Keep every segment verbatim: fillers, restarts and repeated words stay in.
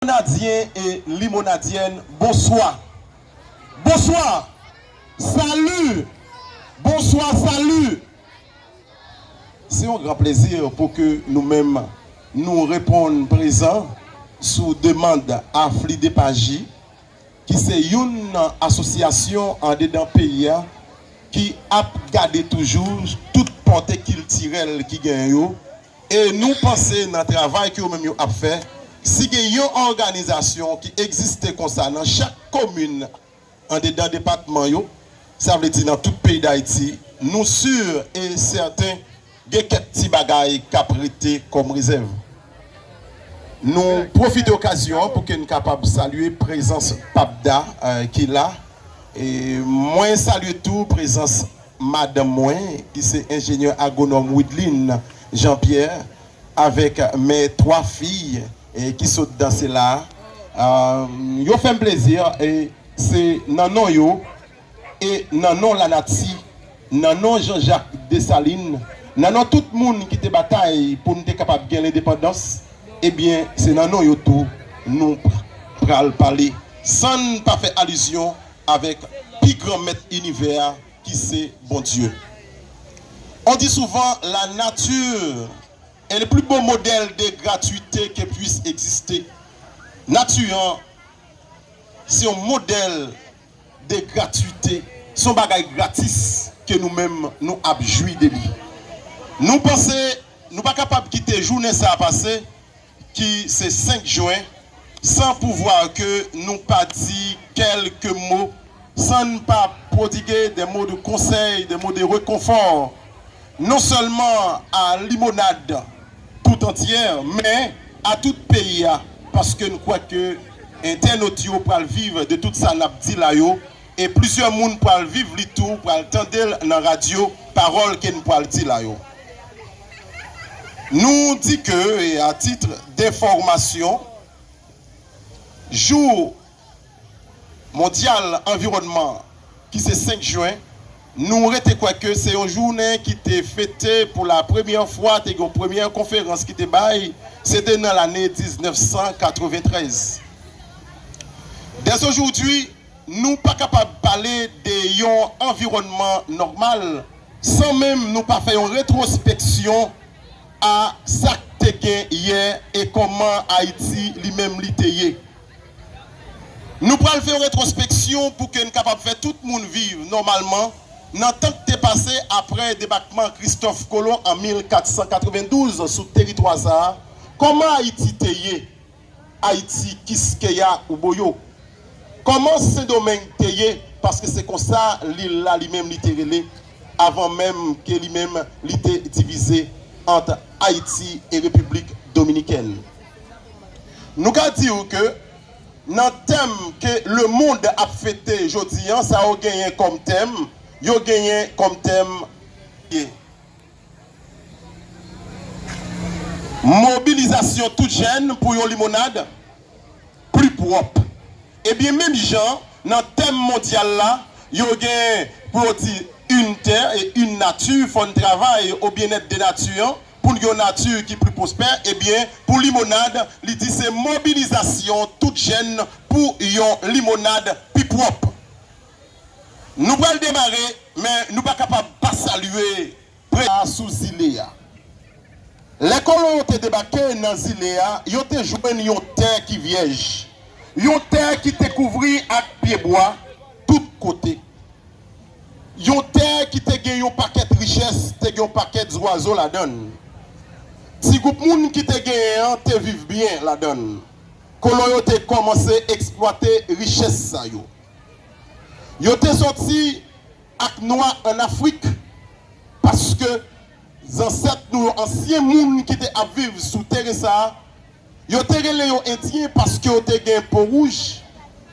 Limonadyen e Limonadyèn, bonswa. Bonswa. Salut. Bonswa, salut. Se yon gran plezi pou ke nou menm nou reponn prezan sou demann Afli Depaji, ki se youn nan asosyasyon andedan peyi a ki ap gade toujou tout pòte kiltirèl ki genyen yo. E nou panse nan travay ke yo menm yo ap fè, si gen yon òganizasyon ki egziste konsa nan chak komin andedan depatman yo, sa vle di nan tout peyi Dayiti, nou si e sèten gen kèk ti bagay k ap rete kòm rezèv. Nou pwofite okazyon an pou ke n kapab salye prezans PAPDA, eh, ki la. E mwen salye tou prezans madanm mwen, ki se enjenyè agwonòm Widline Jean Pierre, avèk mè twa fi, eh, ki sot danse la. Ah, yo fè m plezi, e se nan non yo, e nan non lanati, nan non Jean Jacques Dessalines, nan non tout moun ki te batay pou n te kapab gen lendepandans, ebyen, se nan non yo tou nou pral pale, san n pa fè alizyon avèk pi gran mèt inivè a, ki se Bondye. On dit souvent, la nature est le plus beau modèle de gratuité que puisse exister. Nati an, se yon modèl de gratuité, se yon bagay gratis ke nou menm nou ap jwi de li. Nou panse nou pa kapab kite jounen sa a pase, ki se senk jen, san pouvwa ke nou pa di kèlke mo, san n pa pwodige de mo de konsèy, de mo de rekonfò, non sèlman a Limonad tout antyè, men a tout peyi a, paske n kwè ke entènot yo pral viv de tout sa n ap di la yo, e plizyè moun pral viv li tou, pral tande l nan radyo, pawòl ke n pral di la yo. Nou di ke, e a tit denfòmasyon, Jou Mondyal Anviwònman, ki se senk jen, nou rete kwè ke se yon jounen ki te fete pou la premyè fwa, te gen yon premyè konferans ki te bay, se te nan lane diznèf san katreventrèz. Dès aujourd'hui, nou pa kapab pale de yon anviwònman nòmal san menm nou pa fè yon retwospeksyon a sa k te gen yè e kòman Ayiti li menm li te ye. Nou pral fè yon retwospeksyon pou ke n kapab fè tout moun viv nòmalman nan tan k te pase apre debakman Kristòf Kolon an mil kat san katrevendouz sou teritwa sa a, kòman Ayiti te ye. Ayiti, Kiskeya, Uboyo. Kòman Sendomeng te ye? Paske se konsa lil la li menm li te rele, avan menm ke li menm li te divize ant Ayiti e Repiblik Dominikèn. Nou ka di w ke nan tèm ke lemonn ap fete jodi an, sa yo genyen kòm tèm, yo genyen kòm tèm ye. Mobilizasyon tout jèn pou yon limonad pli pwòp. Ebyen, menm jan, nan tèm mondyal la, yo gen pou yo di une terre et une nature, fò n travay o byennèt de nati an, pou n gen yon nati ki pli pwospè, ebyen, pou limonad, li di se mobilizasyon tout jèn pou yon limonad pi pwòp. Nou pral demare, men nou pa kapab pa salye prè a sou zile a. Lè kolon yo te debake nan zile a, yo te jwenn yon tè ki vyèj, yon tè ki te kouvri ak pyebwa tout kote, yon tè ki te gen yon pakèt richès, te gen yon pakèt zwazo ladan l. Ti gwoup moun ki te genyen an te viv byen ladan l. Kolon yo te kòmanse eksplwate richès sa yo. Yo te sòti ak nwa ann Afrik, paske zansèt nou yo, ansyen moun ki te ap viv sou teren sa a, yo te rele yo Endyen paske yo te gen po wouj.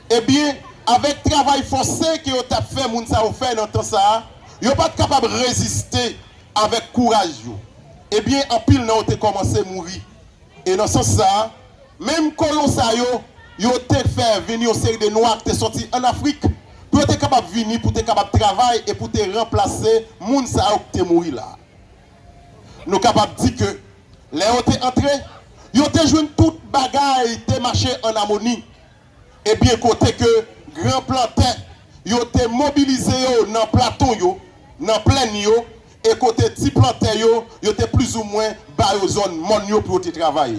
Ebyen, avèk travay fòse ke yo t ap fè moun sa yo fè nan tan sa a, yo pa t kapab reziste avèk kouraj yo. Ebyen, anpil nan yo te kòmanse mouri. E nan sans sa a, menm kolon sa yo, yo te fè vini yon seri de nwa ki te sòti ann Afrik, pou yo te kapab vini, pou te kapab travay e pou te ranplase moun sa yo ki te mouri la. Nou kapab di ke lè yo te antre, Yo te jwenn tout bagay te mache ann amoni. Ebyen, kote ke gran plantè yo te mobilize yo nan plato yo, nan plèn yo, e kote ti plantè yo, yo te plizoumwen ba yo zòn mòn yo pou yo te travay.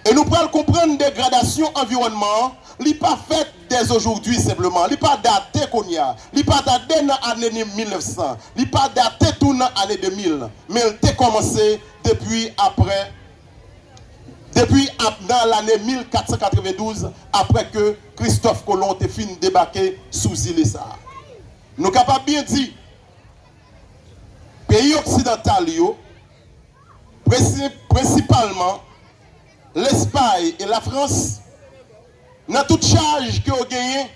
E nou pral konprann degradasyon anviwònman an, li pa fèt dè ojodwi senpleman, li pa date kounye a, li pa date nan ane mil nèf san, li pa date tou nan ane de mil, men l te kòmanse depi aprè depi ap nan lane mil kat san katrevendouz, aprè ke Kristòf Kolon te fin debake sou zile sa a. Nou kapab byen di, peyi oksidantal yo, presi- prensipalman Lespay e Lafrans, nan tout chaj ke yo genyen,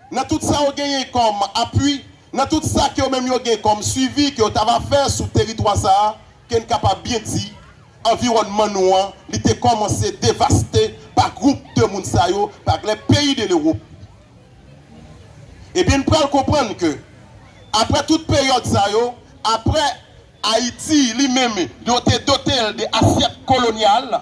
nan tout sa yo genyen kòm apui, nan tout sa ke yo menm yo gen kòm swivi ke yo ta va fè sou teritwa sa a, ke n kapab byen di, anviwònman nou an, li te kòmanse devaste pa gwoup de moun sa yo, pa lè peyi de Lewòp. Ebyen, n pral konprann ke, aprè tout peryòd sa yo, aprè Ayiti, li menm, yo te dote l de asyèt kolonyal,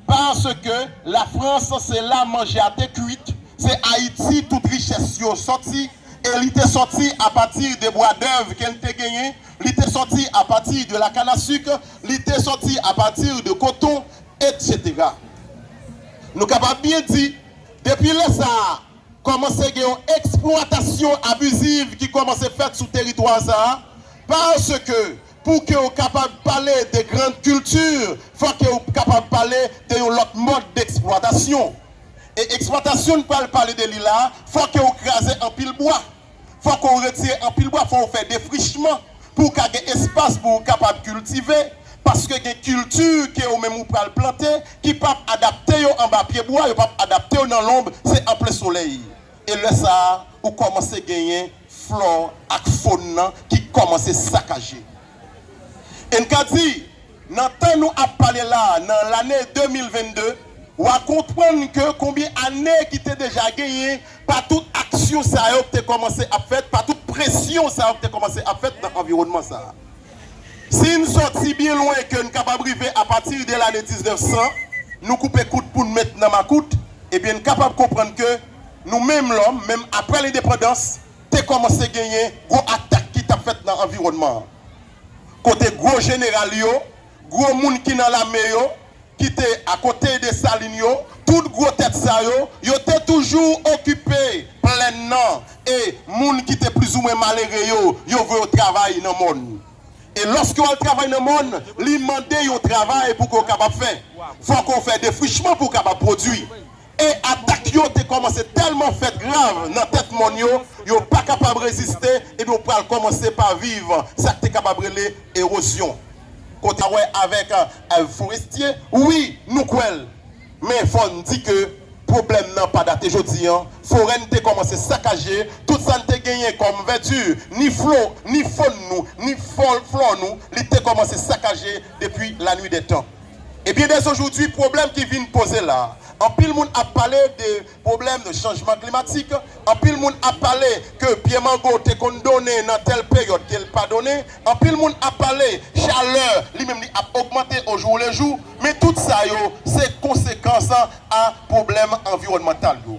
paske Lafrans, se la manje a te kwit, se Ayiti tout richès yo sòti, e li te sòti apati de bwa dèv ke l te genyen, li te sòti apati de la canne à sucre, li te sòti apati de koton, etsetera. Nou kapab byen di, depi lè sa a, kòmanse gen yon eksplwatasyon abiziv ki kòmanse fèt sou teritwa sa a, paske pou ke w kapab pale de grande culture, fò ke w kapab pale de yon lòt mòd d'exploitation. E eksplwatasyon n pral pale de li la, fò ke w kraze anpil bwa, fò ke w retire anpil bwa, fò w fè defrichman pou w ka gen espas pou w kapab kiltive, paske gen kilti ke ou menm ou pral plante ki p ap adapte yo anba pyebwa, yo p ap adapte yo nan lonb, se an plen solèy. E lè sa a, ou kòmanse genyen flò ak fòn nan ki kòmanse sakaje. E n ka di, nan tan nou ap pale la, nan lane de mil vennde, w a konprann ke konbyen ane ki te deja genyen pa tout aksyon sa yo ki te kòmanse ap fèt, pa tout presyon sa yo ki te kòmanse ap fèt nan anviwònman sa a. Si n sòti byen lwen ke n kapab rive apati de lane diznèf san, nou koupe kout pou n met nan makout, ebyen n kapab konprann ke nou menm lòm, menm aprè lendepandans, te kòmanse genyen gwo atak ki t ap fèt nan anviwònman an. Kote gwo jeneral yo, gwo moun ki nan lame yo, ki te akote Desalin yo, tout gwo tèt sa yo, yo te toujou okipe plèn nan, e moun ki te plizoumwen malere yo, yo voye yo travay nan mòn. E lòske w al travay nan mòn, li mande yon travay pou ke w kapab fè. Fòk w fè defrichman pou w kapab pwodui. E atak yo te kòmanse tèlman fèt grav nan tèt mòn yo, yo pa kapab reziste, epi yo pral kòmanse pa viv sa k te kapab rele ewozyon. Kote a wè avèk, eh, forestye, wi, nou kwè l. Men fò n di ke pwoblèm nan pa date jodi an. Forè n te kòmanse sakaje, tout sa n te genyen kòm vèti, ni flo, ni fòn nou, ni fò- flò nou, li te kòmanse sakaje depi la nuit des temps. Ebyen, dès aujourd'hui, pwoblèm ki vin poze la, anpil moun ap pale de pwoblèm de chanjman klimatik, anpil moun ap pale ke pye mango te konn donnen nan tèl peryòd ke l pa donnen, anpil moun ap pale chalè li menm li ap ogmante au jour le jour, men tout sa yo se konsekans a pwoblèm anviwònmantal yo.